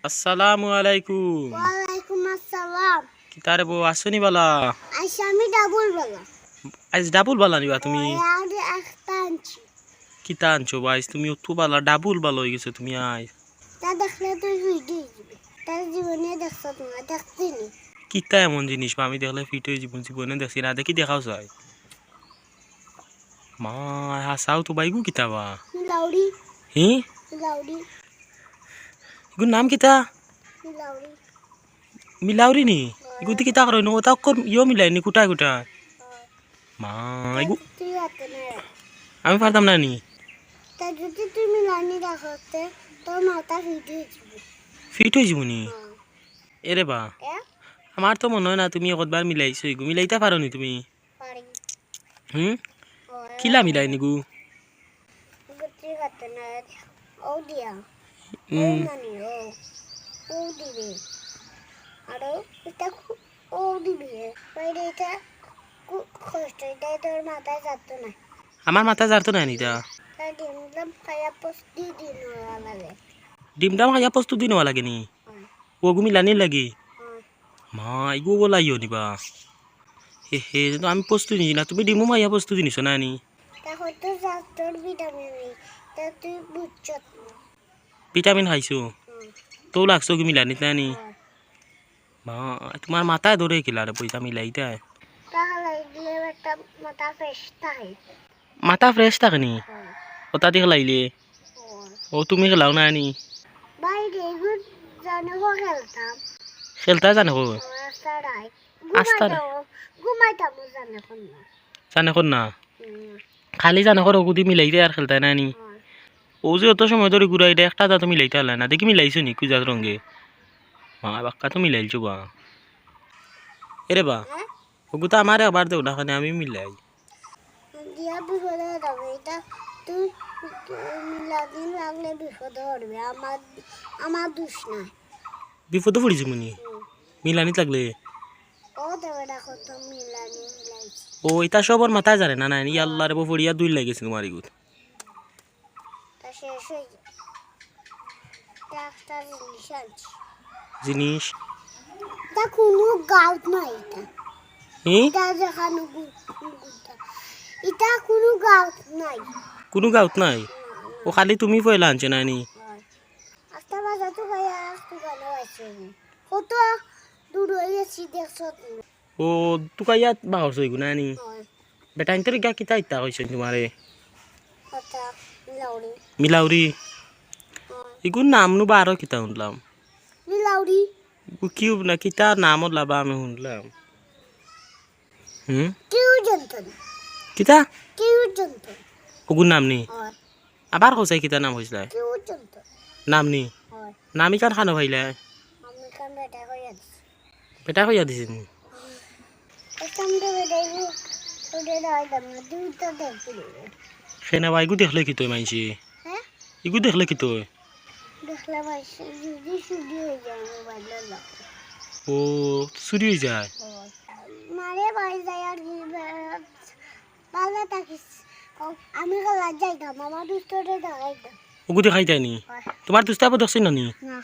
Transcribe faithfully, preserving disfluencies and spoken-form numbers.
আসসালামু আলাইকুম। ওয়ালাইকুম আসসালাম। কিতা রে বউ, আছো নি বালা? আইজ আমি ডাবল বালা। আইজ ডাবল বালা নিবা তুমি? ওই, আর একটা আনছি। কিতা আনছো বা আইজ তুমি? অত বালা, ডাবল বালা অই গেছো তুমি আইজ। তা দেখলে তুই ফিট অই যিবি। তার জীবনে দেখছত না, দেখতে নি। কিতা এমন জিনিস বা আমি দেখলে ফিট অই যিমু? জীবনে দেখছি না, দেখি দেখাও চাই। মা, হাছাউ তো বা, ইগু কিতা বা? মিলাউরি। হি? মিলাউরি। ইগুর নাম কিতা? মিলাউরি। মিলাউরি নি? ইগুদি কিতা করইন? অতা অকর ইয়ো মিলাইন নি কুটায় কুটায়? মা, ইগু তুই হাতে নে। আমি পারতাম না নি। তা যদি তুই মিলানি রাখতে, তোর মাথা ফিট অই যিবো। ফিট অই যিবো নি? হ্যাঁ। এরে বা, এ? আমার তো মনো অয় না তুমি কতবার মিলাইছো ইগু। মিলাইতা পারো নি তুমি? পারি। হুম? ওই। কিলা মিলাইন ইগু? গুটি কাটে না, ও দিয়া। ও হুম। মানে ও, ও দিবে। আরো এটা খু-, ও দিবে। বাইরে এটা খু-, কষ্ট, এটা তোর মাথায় যাতো না। আমার মাথায় যাতো না নি ইটা? তাই ডিম ডিম খাইয়া প্রস্তুতি নেওয়া লাগে। ডিম ডিম খাইয়া প্রস্তুতি নেওয়া লাগে নি? হুম। অগু মিলানির লাগি? হুম। মা, ইগু অলাইও নিবা। হে হে, তো আমি প্রস্তুতি নিছি না, তুমি ডিমু মাইয়া প্রস্তুতি নিছো না নি? তা হয়তো স্বাস্থ্যর ভিটামিন নেই, তা তুই বুঝছত না। ভিটামিন খাইছো? হুম। তো লাগছো কি মিলানিত না নি? হুম। মা, তোমার মাথায় ধরে কিলা রে পয়সা মিলাইতায়? তা খাইলে একটা মাথা ফ্রেশ থাকে। মাথা ফ্রেশ থাকে নি? হুম। অতা দি খেলাইলে? হুম। ও তুমি খেলাও না নি? বাইরে এগুন জানে কো খেলতাম। খেলতা জানে কো? ও, আস্তা রাইত। আস্তা রাইত। ঘুমাইতাম, ঘুমাইতাম জানে কো না। জানে কো না? হুম। খালি জানে কো অগুদি মিলাইতায় আর খেলতায় না নি? হুম। ও যে অত সময় ধরি ঘুরাইরে একটা দাঁত মিলাইতা পারলায় না। দেখি মিলাইছো নি কুজাত রঙে? মা, বাক্কা তো মিলাইলছো বা। এরে বা। হ্যাঁ? অগু তো আমারে আবার দেও না, খানে আমি মিলাই। দিয়া বিপদে পড়বে, এটা তুই মিলানি লাগলে বিপদে পড়বে, আমার, আমার দোষ নাই। বিপদে পড়ি যিমু নি? হুম। মিলানিত লাগলে? ও দেবে না কত মিলানি মিলাইছি। ও, ইতা সবর মাথায় জানে না, না, ই আল্লাহ রে, বউ পড়িয়া দুই লাগেছে তোমার ইগুত। তা শেষ অই যায়। তা একটা জিনিস আনছি। জিনিস? তা কুনু গাউত নাই ইটা। হি? ইটা যেখানো গু-, গুতা। ইটা কুনু গাউত নাই। কুনু গাউত নাই? না, না। ও খালি তুমি পয়লা আনছো না নি? হয়। আস্তা বাজার তো ভাই আর দোকানে আছে। কত দূর অই গেছি দেখছো তুমি? ও, তুকাইয়াত বাহর সইগু না নি? হয়। বেটাইন্তর গিয়া কিতা ইতা কইছইন তোমারে? কথা, মিলাউরি। মিলাউরি? হয়। ইগুর নাম নু বারো কিতা হুনলাম? মিলাউরি। ইগু কিউব না কিতা নাম অলা বা আমি হুনলাম? হুম? কিউ জানতো না। কিতা? কিউ জানতো না। অগুর নাম নি? হয়। আবার কও চাই কিতা নাম কইছলায়? কিউ জানতো। নাম নি? হয়। নাম ইখান খানো পাইলায়? আমি কাম বেটা কইয়া দিছি। বেটা কইয়া দিছে নি? এখান তো বেটাই ওদের দাঁড়াইতাম না, দুইটা দেখতে দেবে। কেনে বা, ইগু দেখলে কিতা অয় মাইনষে? হ্যাঁ? ইগু দেখলে কিতা অয়? দেখলে মাইনষে যদি চুরি অই যায় মোবাইলর লগে। ও, চুরি অই যায়? ও, মারে বাড়ি যায় আর কি, বা-, বালা থাকিস। ও, আমি খেলাত যাইতাম, আমার দুস্তরে দেখাইতাম। অগু দেখাইতায় নি? হয়। তোমার দুস্তে আবার দেখছইন না নি? না।